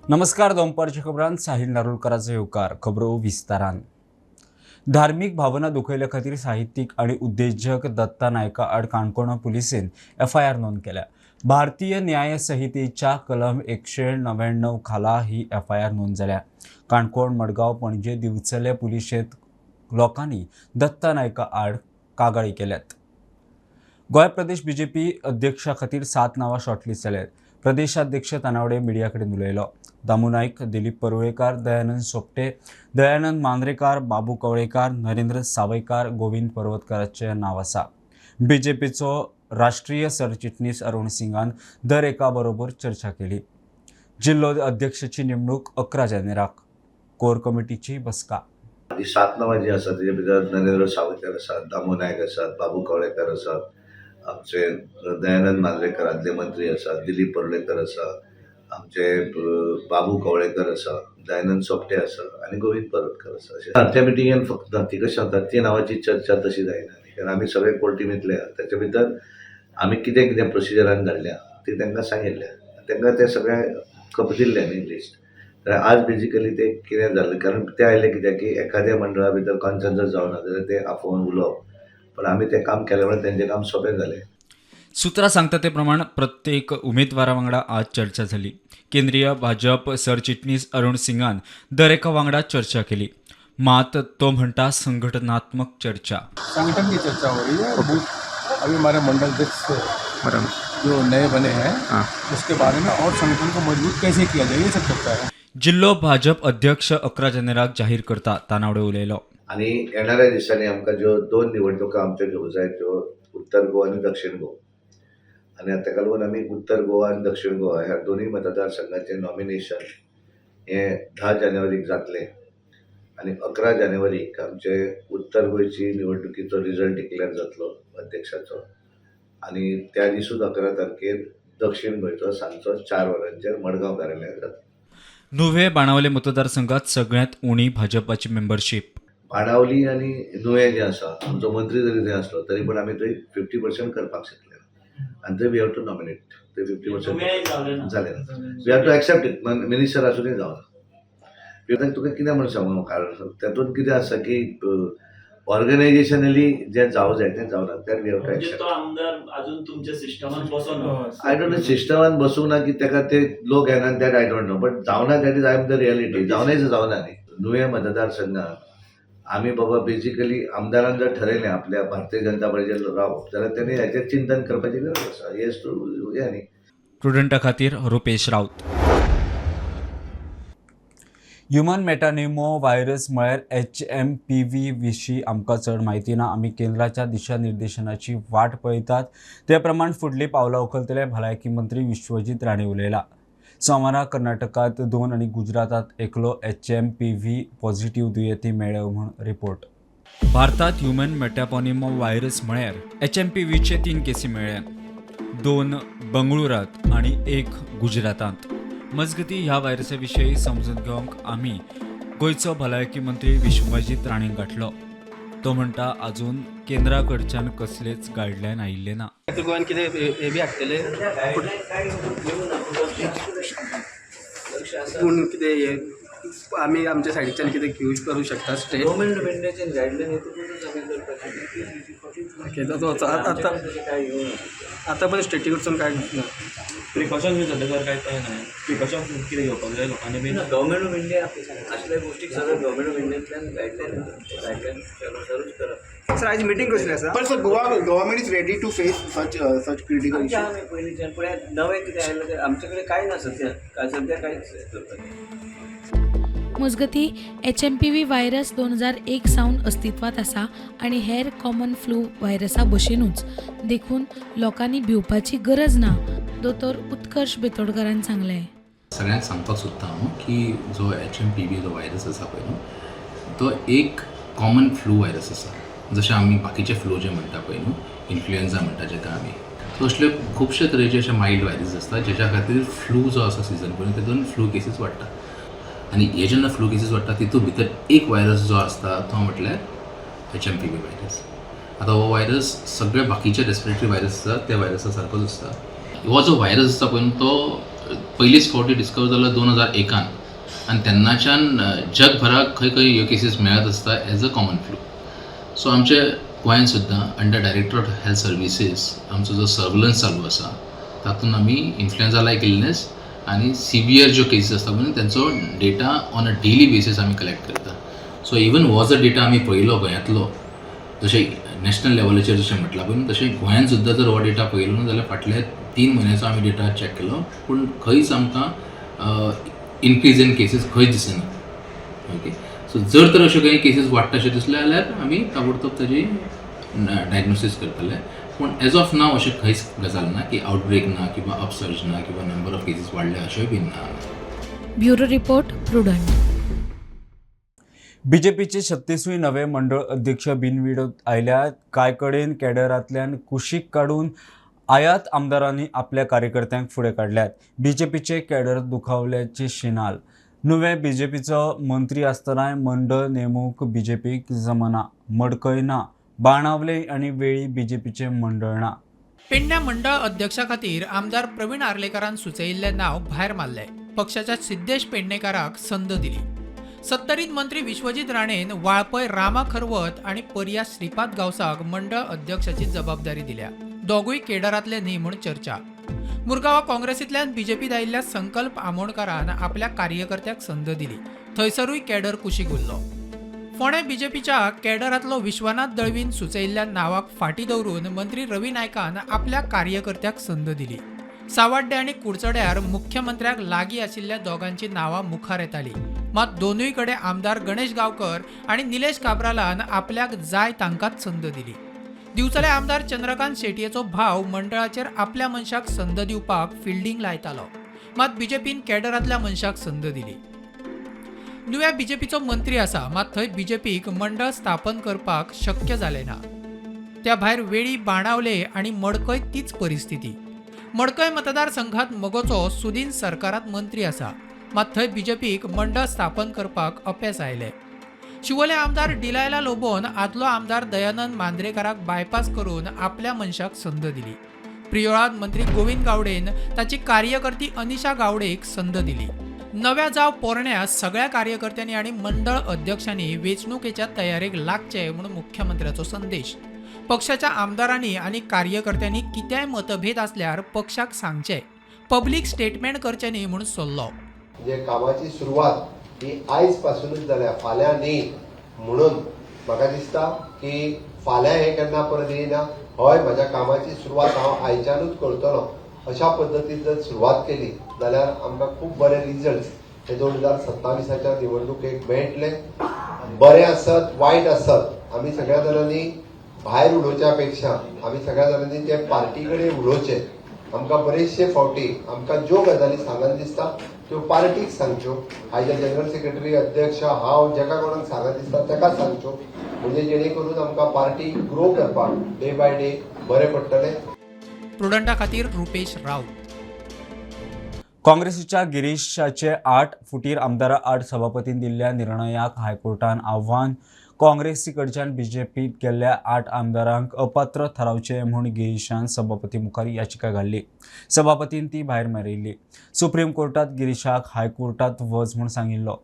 नमस्कार, दनपारच्या खबरांत साहिल नारुलकराचो येवकार. खबरो विस्तारान. धार्मीक भावना दुखयल्या खातीर साहित्यीक आनी उद्देजक दत्ता नायका आड काणकोण पुलिसेन एफआयआर नोंद केल्या. भारतीय न्याय संहितेच्या कलम 199 खाला ही एफआयआर नोंद जाल्या. काणकोण, मडगांव, पणजे, दिवचले पुलिशेंत लोकांनी दत्ता नायका आड कागाळी केल्यात. गोंय प्रदेश बीजेपी अध्यक्षा खातीर सात नांवां शॉर्टलिस्ट जाल्यात. प्रदेशाध्यक्ष तानावडे मिडिया कडेन उलयलो. दामू नायक, दिलीप परुळेकार, दयानंद सोपटे, दयानंद मांद्रेकार, बाबू कवळेकार, नरेंद्र सावयकार, गोविंद पर्वतकाराचें नांव आसा. बीजेपीचो राष्ट्रीय सरचिटणीस अरुण सिंगान दर एका बरोबर चर्चा केली. जिल्लो अध्यक्षाची नेमणूक 11 जानेराक. कोर कमिटीची बसका. ही सात नांवां जी आसा, तेजे भितर नरेंद्र सावयकर आसात, दामू नायक आसात, बाबू कवळेकर आसात, आमचे दयानंद मांद्रेकर आदले मंत्री आसात, दिलीप परुळेकर आसा, आमचे बाबू कवळेकर आसा, दयानंद सोपटे आसा आनी गोविंद पर्वतकर आसा. अशें त्या मिटिंगेन फक्त ना, ती कशें जाता, ती नांवाची चर्चा तशी जायना, कारण आमी सगळे कोर टिमींतले आहा. ताच्या भितर आमी कितें कितें प्रोसिजरान धाडल्या ती तांकां सांगिल्लें, तांकां तें सगळें खबर दिल्लें न्ही लिस्ट. तर आज बेजिकली ते कितें जालें, कारण ते आयले कित्याक की एखाद्या मंडळा भितर कॉन्सेन्सस जावना जाल्यार ते आफोवन उलोवप, पण आमी तें काम केल्या म्हणून तेंचें काम सोंपें जालें. सूत्रां सांगता ते प्रमाण प्रत्येक उमेदवारा वांगडा आज चर्चा झाली. केंद्रीय भाजप सरचिटणीस अरुण सिंगान दरेका वांगडा चर्चा केली. मात तो म्हणटा, संघटनात्मक चर्चा. संगठन की चर्चा हो रही है. बूथ अभी हमारे मंडल अध्यक्ष जो नए बने हैं, उसके बारे में और संगठन को मजबूत कैसे किया जाए, ये सब चर्चा है. जिल्लो भाजप अध्यक्ष 11 जानेराक जाहीर करता, तानावडे उलयलो. आनी येणाऱ्या दिसांनी आमकां ज्यो दोन निवडणुका आमच्यो घेवंक जाय, त्यो उत्तर गोवा आनी दक्षीण गोवा. आनी ताका लागून आमी उत्तर गोवा आनी दक्षीण गोवा ह्या दोनूय मतदारसंघाचें नॉमिनेशन हें 10 जानेवारीक जातलें आनी 11 जानेवारीक आमचे उत्तर गोंयची निवडणुकीचो रिजल्ट डिक्लेअर जातलो अध्यक्षाचो आनी त्या दिसूच 11 तारखेर दक्षीण गोंयचो सांजचो 4 वरांचेर मडगांव कार्यालयांत जातलो. नुवें बाणावले मतदारसंघात सगळ्यात उणी भाजपाची मेंबरशीप. बाणावली आनी नुवें जें आसा, आमचो मंत्री जरी थंय आसलो तरी पण आमी थंय 50% करपाक शकले ना आनी थंय we have to nominate थंय 50% जालें ना. We have to accept it. Minister आसुनूय जावना. आतां तुका कितें म्हूण सांगू, कारण तातूंत कितें आसा की ऑर्गनायजेशनली जें जावं जाय तें जावना, that we have to म्हणजे एक्सेप्ट. तो आमदार अजून तुमच्या सिस्टमान बसोना. I don't know, सिस्टमान बसूंक ना की ताका ते लोक येना, that I don't know, but जावना, that is I am the reality. जावना is जावना न्ही. नुवें मतदारसंघात आमी बाबा बेजिकली आमदारान जर ठरयलें आपल्या भारतीय जनता पार्टीचेर रावप जाल्यार तेणी हाचेर चिंतन करपाची गरज आसा. येस, टू हें न्ही. प्रुडंटा खातीर रुपेश राऊत. ह्युमन मेटान्युमो व्हायरस म्हळ्यार एचएमपीव्ही विशीं आमकां चड म्हायती ना. आमी केंद्राच्या दिशानिर्देशनाची वाट पळयतात, ते प्रमाण फुडलीं पावलां उखलतले, भलायकी मंत्री विश्वजीत राणे उलयला. सोमारा कर्नाटकात दोन आनी गुजरातात एकलो एचएमपीव्ही पॉझिटिव्ह दुयेंती मेळ्ळे म्हूण रिपोर्ट. भारतात ह्युमन मेटापॉनिमो व्हायरस म्हळ्यार एचएमपीव्हीचे तीन केसी मेळ्ळे, दोन बंगळुरात आणि एक गुजरातांत. मजगती, ह्या व्हायरसा विशीं समजून घेवंक आमी गोंयचो भलायकी मंत्री विश्वजीत राणेक गाठलो. तो म्हणटा, अजून केंद्रा कडच्यान कसलेच गायडलायन आयिल्ले ना. गोवान कितें हे बी हाडटले पूण कितें हे आमी आमच्या सायडीच्यान कितें यूज करूं शकता स्टेट. गव्हर्मेंट ऑफ इंडियाचे गायडलायन येतकूच आमी करपाचें. ओके, आतां तशें काय येवना. आतां पण स्टेटी कडसून काय ना. प्रिकॉशन बी सद्या तर काय काय ना, प्रिकॉशन कितें घेवपाक जाय लोकांनी बी? गव्हर्मेंट ऑफ इंडिया असल्या गोष्टीक सगळं गव्हर्मेंट ऑफ इंडियांतल्यान गायडलायन येता, गायडलायनच्या अनुसारूच करप. सर, आयज मिटींग कसली आसा? But sir, Goa government is ready to face such critical आमच्या issues. आमी पयलींच्यान, पण हें नवें कितें आयलां तें आमचे कडेन कांय ना सद्या, काय सद्या कांयच करपाचें. मजगती, एचएमपीव्ही व्हायरस 2001 सावन अस्तित्वात आसा आनी हेर कॉमन फ्लू व्हायरसा भशेनूच, देखून लोकांनी भिवपाची गरज ना, दोतोर उत्कर्ष बेतोडकरान सांगलें. सगळ्यांक सांगपाक सोदता हांव की जो एचएमपीव्ही जो व्हायरस आसा पळय न्हू, तो एक कॉमन फ्लू व्हायरस आसा. जशें आमी बाकीचे फ्लू जे म्हणटा पळय न्हू, इन्फ्लुएन्जा म्हणटा जेका आमी, सो असले खुबशे तरेचे अशे मायल्ड व्हायरस आसता, जेच्या खातीर फ्लू जो आसा सिजन पळय, तितून फ्लू केसीस वाडटा. आनी हे जेन्ना फ्लू केसीस वाडटा, तितून भितर एक व्हायरस जो आसता तो म्हटल्यार एचएमपीव्ही व्हायरस. आतां हो व्हायरस सगळे बाकीचे रेस्पिरेटरी व्हायरस आसा त्या व्हायरसा सारकोच आसता. हो जो व्हायरस आसता पळय तो पयलीच फावटी डिस्कवर जालो 2001 आनी तेन्नाच्यान जगभराक खंय खंय ह्यो केसीस मेळत आसता as a common flu. So आमचे गोंयान सुद्दां under director of health services आमचो जो सर्वलन्स चालू आसा तातूंत आमी इन्फ्लुएन्जा लायक इलनेस आनी सिवियर ज्यो केसीस आसता पळय तेंचो data on a daily basis आमी कलेक्ट करता. सो इवन हो जर डेटा आमी पळयलो गोंयांतलो, जशें नॅशनल लेवलाचेर जशें म्हटलां पळय तशें गोंयांत सुद्दां जर हो डेटा पळयलो न्हू जाल्यार फाटल्या 3 म्हयन्याचो आमी डेटा चॅक केलो पूण खंयच आमकां इनक्रीज इन केसीस खंयच दिसना. ओके, सो जर तर अश्यो काही केसीस वाडटा अशें दिसलें जाल्यार आमी ताबडतोब ताजी डायग्नोसीस करतले. पूण एज ऑफ नाव अशें खंयच गजाल ना की आउटब्रेक ना किंवा अपसर्ज ना किंवा नंबर ऑफ केसीस वाडले अशेंय बीन ना. Bureau report, Prudent. बीजेपीचे 36वी नवे मंडळ अध्यक्ष बिनविरोध आयल्यात. कांय कडेन कॅडरांतल्यान कुशीक काडून आयात आमदारांनी आपल्या कार्यकर्त्यांक फुडें काडल्यात. बीजेपीचे कॅडर दुखावल्याची शिनाल. नुवें बीजेपीचो मंत्री आसतनाय मंडळ नेमूंक बीजेपीक जमना. मडकय ना, बाणावले आनी वेळी बीजेपीचें मंडळ ना. पेडण्या मंडळ अध्यक्षा खातीर आमदार प्रवीण आर्लेकारान सुचयिल्लें नांव भायर मारलें. पक्षाच्या सिद्धेश पेडणेकाराक संद दिली. सत्तरीत मंत्री विश्वजीत राणेन वाळपय रामा खरवत आनी पर्या श्रीपाद गांवसाक मंडळ अध्यक्षाची जबाबदारी दिल्या. दोगूय केडरांतले न्ही म्हूण चर्चा. मुरगांवा काँग्रेसींतल्यान बीजेपीत आयिल्ल्या संकल्प आमोणकारान आपल्या कार्यकर्त्याक संद दिली. थंयसरूय केडर कुशीक उरलो. फोंडें बीजेपीच्या केडरांतलो विश्वनाथ दळवीन सुचयिल्ल्या नांवाक फाटी दवरून मंत्री रवी नायकान आपल्या कार्यकर्त्याक संद दिली. सावाड्डे आनी कुडचड्यार मुख्यमंत्र्याक लागीं आशिल्ल्या दोगांची नांवां मुखार येताली. मात दोनूय कडेन आमदार गणेश गांवकर आनी निलेश काब्रालान आपल्याक जाय तांकांच संद दिली. दिवचले आमदार चंद्रकांत शेटयेचो भाव मंडळाचेर आपल्या मनशाक संद दिवपाक फिल्डींग लायतालो. मात बीजेपीन केडरांतल्या मनशाक संद दिली. नुव्या बीजेपीचो मंत्री आसा, मात थंय बीजेपीक मंडळ स्थापन करपाक शक्य जालें ना. त्या भायर वेळी बाणावले आनी मडकय तीच परिस्थिती. मडकय मतदारसंघात मगोचो सुदीन सरकारांत मंत्री आसा, मात थंय बीजेपीक मंडळ स्थापन करपाक अपेस आयलें. शिवोले आमदार डिलायला लोबोन आदलो आमदार दयानंद मांद्रेकाराक बायपास करून आपल्या मनशाक संद दिली. प्रियोळांत मंत्री गोविंद गावडेन ताची कार्यकर्ती अनिशा गावडेक संद दिली. नव्या जावं पोरण्या सगळ्या कार्यकर्त्यांनी आनी मंडळ अध्यक्षांनी वेंचणुकेच्या तयारेक लागचें म्हूण मुख्यमंत्र्याचो संदेश. पक्षाच्या आमदारांनी आनी कार्यकर्त्यांनी कितेंय मतभेद आसल्यार पक्षाक सांगचें, पब्लीक स्टेटमेंट करचें न्ही म्हूण सल्लो. म्हणजे कामाची सुरवात ही आयज पासूनच जाल्या, फाल्यां न्ही. म्हणून म्हाका दिसता की फाल्यां हें केन्ना परत येयना. हय, म्हज्या कामाची सुरवात हांव आयच्यानूच करतलो अशा पद्दतीन जर सुरवात केली जाल्यार आमकां खूब बरे रिजल्ट्स हे 2027 निवडणुकेक मेळटले. बरें आसत वायट आसत आमी सगळ्या जाणांनी भायर उलोवच्या पेक्षा आमी सगळ्या जाणांनी ते पार्टी कडेन उलोवचें. आमकां बरेचशे फावटी आमकां ज्यो गजाली सांगन दिसता त्यो पार्टीक सांगच्यो. आयच्या जनरल सेक्रेटरी, अध्यक्ष, हांव जेका कोणाक सांगत दिसता ताका सांगच्यो, म्हणजे जेणे करून आमकां पार्टी ग्रो करपाक डे बाय डे बरें पडटलें. प्रुडंटा खातीर रुपेश राऊत. काँग्रेसीच्या गिरीशाचे 8 फुटीर आमदारा आड सभापतीन दिल्ल्या निर्णयाक हायकोर्टान आव्हान. काँग्रेसी कडच्यान बीजेपीत गेल्ल्या 8 आमदारांक अपात्र थारावचे म्हूण गिरीशान सभापती मुखार याचिका घाल्ली. सभापतीन ती भायर मारिल्ली. सुप्रीम कोर्टात गिरीशाक हायकोर्टात वच म्हूण सांगिल्लो.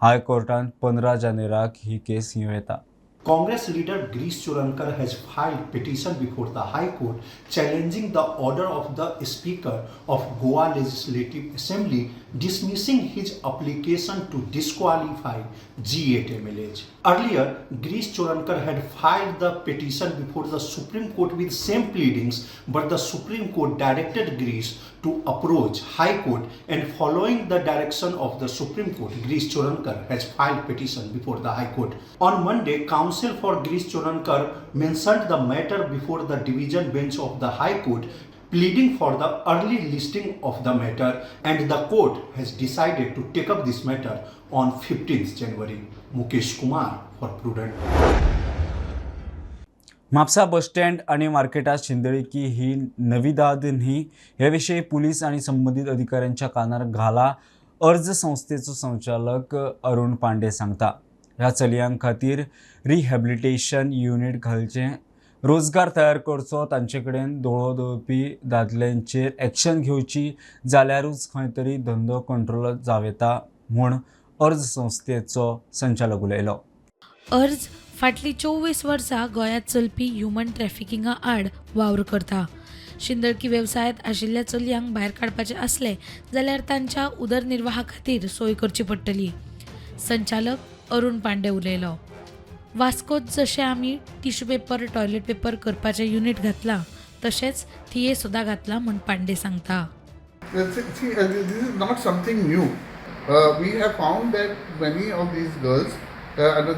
हायकोर्टान 15 जानेराक ही केस घेवं येता. Congress leader Girish Chodankar has filed petition before the High Court challenging the order of the Speaker of Goa Legislative Assembly dismissing his application to disqualify G8 MLAs. Earlier, Girish Chodankar had filed the petition before the Supreme Court with same pleadings, but the Supreme Court directed Girish to approach High Court, and following the direction of the Supreme Court, Girish Chodankar has filed petition before the High Court. On Monday, counsel for Girish Chodankar mentioned the matter before the division bench of the High Court, pleading for the early listing of the matter, and the court has decided to take up this matter on 15th January. Mukesh Kumar for Prudent. Mapusa bus stand आणि मार्केटात शिंदळकी ही नविदाद न्ही हे विशीं police आणि संबंदीत अधिकाऱ्यांच्या कानार घाला अर्ज संस्थेचो संचालक अरुण पांडे सांगता. ह्या चलयां खातीर रिहॅबिलिटेशन युनिट घालचें रोजगार तयार करचो, तांचे कडेन दोळो दवरपी दादल्यांचेर एक्शन घेवची जाल्यारूच खंय तरी धंदो कंट्रोल जावं येता म्हूण अर्ज संस्थेचो संचालक उलयलो. अर्ज फाटलीं 24 वर्सां गोंयांत चलपी ह्युमन ट्रॅफिकिंगा आड वावर करता. शिंदळकी वेवसायांत आशिल्ल्या चलयांक भायर काडपाचें आसलें जाल्यार तांच्या उदरनिर्वाहा खातीर सोय करची पडटली, संचालक अरुण पांडे उलयलो. वास्कोत जशें आमी टिश्यू पेपर, टॉयलेट पेपर करपाचें युनिट घातलां तशेंच थिये सुद्दां घातलां म्हूण पांडे सांगता. See, this is not something new. We have found that many of these girls,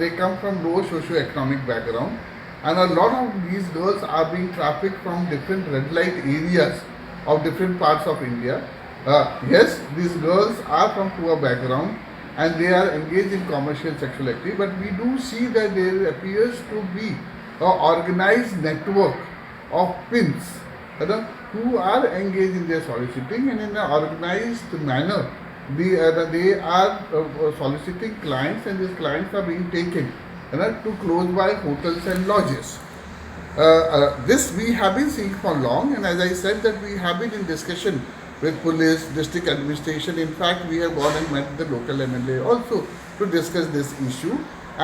they come from low socio-economic background, and a lot of these girls are being trafficked from different red light areas of different parts of India. Yes, these girls are from poor background and they are engaged in commercial sexual activity, but we do see that there appears to be an organized network of pimps who are engaged in their soliciting, and in an organized manner they are soliciting clients, and these clients are being taken to close by hotels and lodges. This we have been seeing for long, and as I said that we have been in discussion with police, district administration. In fact, we have gone and met the local MLA also to discuss this issue,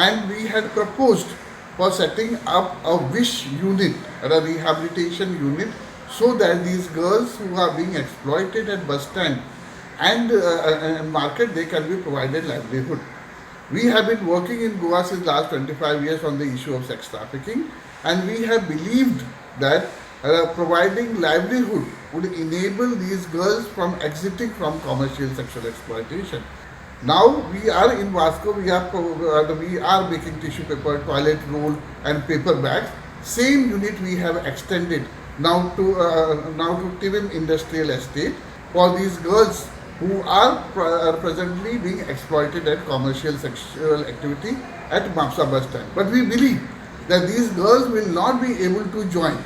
and we had proposed for setting up a WISH unit, a rehabilitation unit, so that these girls who are being exploited at bus stand and market, they can be provided livelihood. We have been working in Goa since last 25 years on the issue of sex trafficking, and we have believed that providing livelihood would enable these girls from exiting from commercial sexual exploitation. Now we are in Vasco, we are making tissue paper, toilet roll and paper bags. Same unit we have extended now to Tivim Industrial Estate for these girls who are presently being exploited at commercial sexual activity at Mapsa bus stand. But we believe that these girls will not be able to join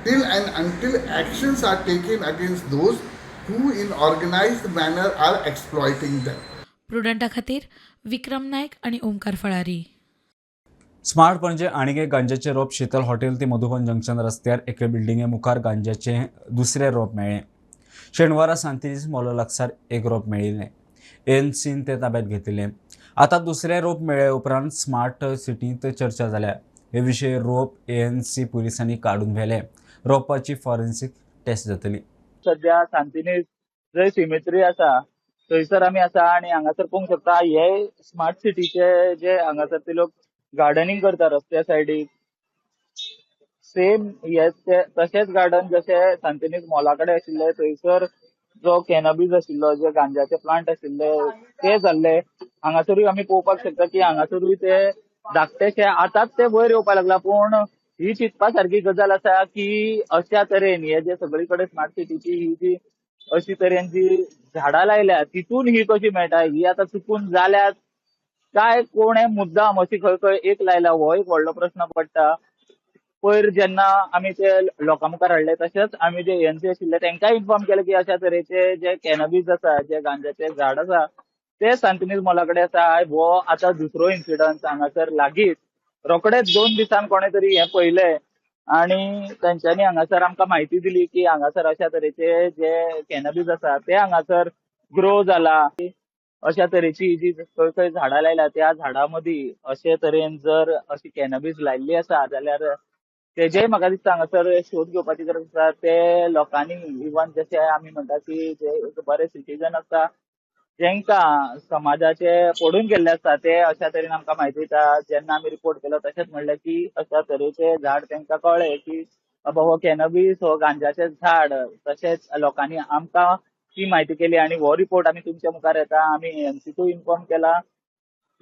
till and until actions are taken against those who in organized manner are exploiting them. प्रुडंटा खातीर विक्रम नायक आणि ओमकार फळारी. Smart Panaji आनीक एक गांजाचें रोप शीतल hotel ते Madhuban junction रस्त्यार एके बिल्डिंगे मुखार गांजाचें दुसरें रोप मेळ्ळें. शेनवारा सांतिनेज मॉला लागसार एक रोप मेळिल्लें. एएनसीन तें ताब्यात घेतिल्लें. आतां दुसरें रोप मेळ्ळे उपरांत स्मार्ट सिटींत चर्चा जाल्या. हे विशीं रोप एएनसी पुलिसांनी काडून व्हेलें. रोपाची फॉरेन्सिक टेस्ट जातली. सध्या सांतिनेज जंय सिमेट्री आसा थंयसर आमी आसा आनी हांगासर पळोवंक शकता हे स्मार्ट सिटीचे जे हांगासर ते लोक गार्डनिंग करता रस्त्या सायडीक, सेम हे तशेंच गार्डन जशें सांतिनेज मॉला कडेन आशिल्ले थंयसर जो कॅनबीज आशिल्लो, जे गांजाचे प्लांट आशिल्ले ते जाल्ले. हांगासरूय आमी पळोवपाक शकता की हांगासरूय ते धाकटेशे आतांच ते वयर येवपाक लागला. पूण ही चिंतपा सारकी गजाल आसा की अश्या तरेन हे जे सगळी कडेन स्मार्ट सिटीची ही जी अशी तरेन जी झाडां लायल्या तितून ही कशी मेळटा, ही आतां चुकून जाल्यात काय कोणे मुद्दाम अशी खंय खंय एक लायला, हो एक व्हडलो प्रश्न पडटा. पयर जेन्ना आमी ते लोकां मुखार हाडले तशेंच आमी जे एएनसी आशिल्ले तांकांय इन्फॉर्म केलें की अशा तरेचे जे कॅनबीज आसा, जे गांजाचे झाड आसा ते सांतिनेज मॉला कडेन आसा. हो आतां दुसरो इन्सिडंट हांगासर लागींच रोखडेच 2 दिसान कोणे तरी हें पळयलें आनी तेंच्यांनी हांगासर आमकां म्हायती दिली की हांगासर अशा तरेचे जे कॅनबीज आसा ते हांगासर ग्रो जाला. अशा तरेची जी खंय खंय झाडां लायल्या त्या झाडां मदीं अशे तरेन जर अशी कॅनबीज लायिल्ली आसा जाल्यार तेजेय म्हाका दिसता हांगासर शोध घेवपाची गरज आसा. ते लोकांनी इवन जशे आमी म्हणटा की जे एक बरे सिटीजन आसता जेंकां समाजाचे पडून गेल्ले आसता ते अशा तरेन आमकां म्हायती दिता. जेन्ना आमी रिपोर्ट केलो तशेंच म्हणलें की अशा तरेचे झाड तांकां कळ्ळें की बाबा हो कॅनबीस हो गांजाचें झाड, तशेंच लोकांनी आमकां ती म्हायती केली आनी हो रिपोर्ट आमी तुमच्या मुखार येता. आमी एएनसीकूय इन्फॉर्म केला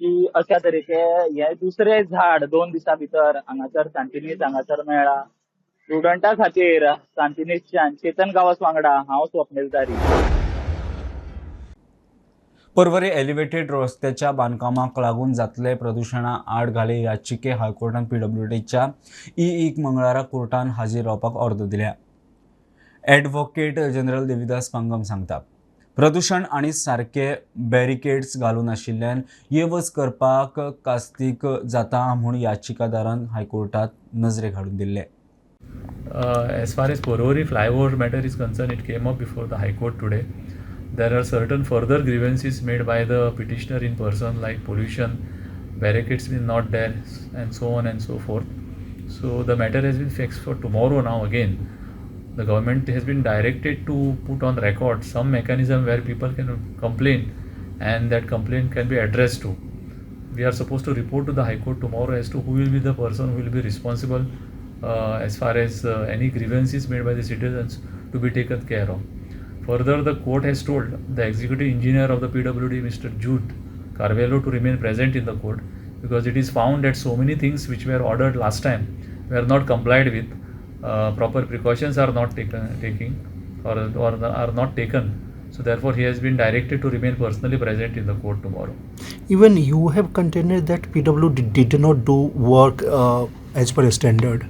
की अशा तरेचे हे दुसरे झाड 2 दिसां भितर हांगासर सांतिनेज हांगासर मेळ्ळा. स्टुडंटा खातीर सांतिनेजच्यान चेतन गांवस वांगडा हांव स्वप्नील तारी. पर्वरी एलिव्हेटेड रस्त्याच्या बांदकामाक लागून जातले प्रदुशणा आड घाले याचिके हायकोर्टान पीडब्ल्यूडीच्या ईईक मंगळारा कोर्टान हाजीर रावपाक ऑर्द दिल्या. ॲडव्होकेट जनरल देविदास पांगम सांगता, प्रदूषण आनी सारके बॅरिकेड्स घालून आशिल्ल्यान ये वच करपाक कास्तीक जाता म्हूण याचिकादारान हायकोर्टात नजरेक हाडून दिल्ले. As far as Porvorim flyover matter is concerned, it came up before the High Court today. There are certain further grievances made by the petitioner in person, like pollution, barricades been not there, and so on and so forth. So the matter has been fixed for tomorrow now again. The government has been directed to put on record some mechanism where people can complain and that complaint can be addressed to. We are supposed to report to the High Court tomorrow as to who will be the person who will be responsible as far as any grievances made by the citizens to be taken care of. Further, the court has told the executive engineer of the PWD, Mr. Jude Carvalho, to remain present in the court because it is found that so many things which were ordered last time were not complied with. Proper precautions are not taken or are not taken. So therefore, he has been directed to remain personally present in the court tomorrow. Even you have contended that PWD did not do work as per standard.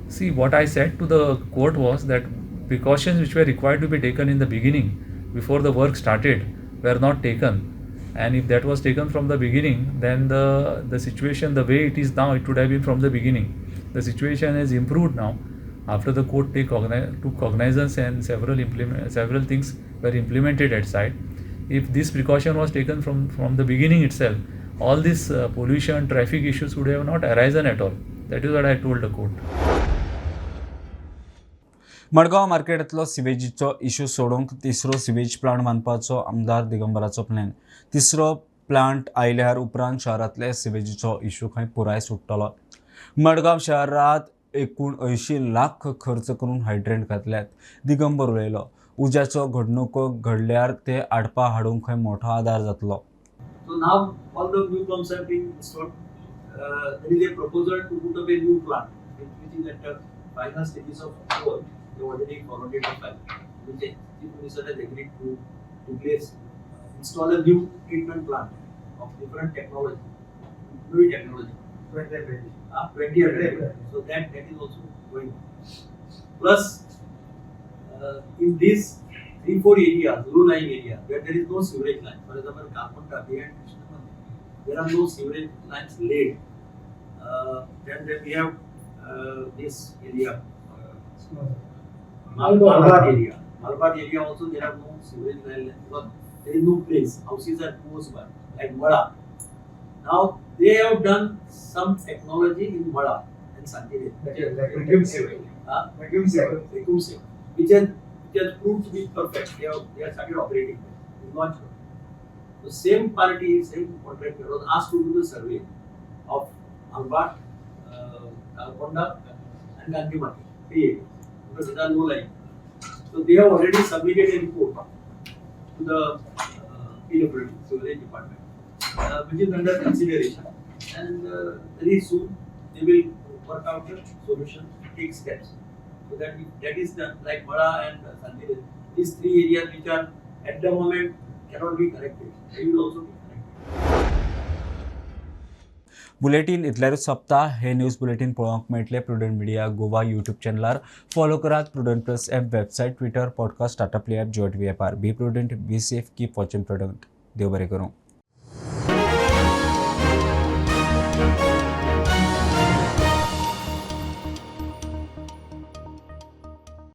See, what I said to the court was that precautions which were required to be taken in the beginning before the work started were not taken. And if that was taken from the beginning, then the situation, the way it is now, it would have been from the beginning. The situation has improved now. After the court took cognizance and several things were implemented at site. If this precaution was taken from the beginning itself, all this pollution, traffic issues would have not arisen at all. That is what I told the court. Madgaon मार्केटांतलो सिवेजीचो issue सोडोवंक तिसरो sewage plant बांदपाचो आमदार दिगंबराचो plan. तिसरो plant आयल्यार उपरांत शहरांतले सिवेजीचो issue खंय पुराय सुट्टलो. मडगांव शहरांत 79 लाख खर्च करून हायड्रंट घातल्यात. दिगंबर उलयलो, उज्याचो घडणुको घडल्यार ते आडपा हाडूंक खंय मोठो आदार जातलो. So now all the new pumps have been installed. There is a proposal to put up a new plant, which is at the final stages of approval. They already forwarded the file. Which the Chief Minister has agreed to replace, install a new treatment plant of different technology, new technology. 20. So that is also going on. Plus, in these 3-4 areas, low-lying area, where there is no sewerage line, for example, Kalkonda, behind Krishna Mandir, there are no sewerage lines laid. Then we have this area, Malbad area. Malbad area also there are no sewerage lines because there is no place. Houses are close by, like Mada. Now they have done some technology in Mada and Santinez. Vacuum sewage. Vacuum sewage. Vacuum sewage, which has proved to be perfect. They have started operating. Launched. The same party, same contractor was asked to do the survey of Malbad, Kalkonda, and Gandhi Market, 3 areas, because these are low lying. So they have already submitted a report to the PWD, Sewerage Department, which is under consideration, and very soon they will work out a solution, take steps. So that if that is done, like Mada and Santinez, these 3 areas which are at the moment cannot be connected, they will also be connected. Bulletin इतल्यारूच सोंपता. हे news bulletin पळोवंक मेळटलें Prudent Media Goa YouTube चॅनलार. Follow करात Prudent plus app, website, Twitter, podcast, Tata Play app, Jio TV ॲपार. Be prudent, be safe, keep watching Prudent. देव बरें करूं.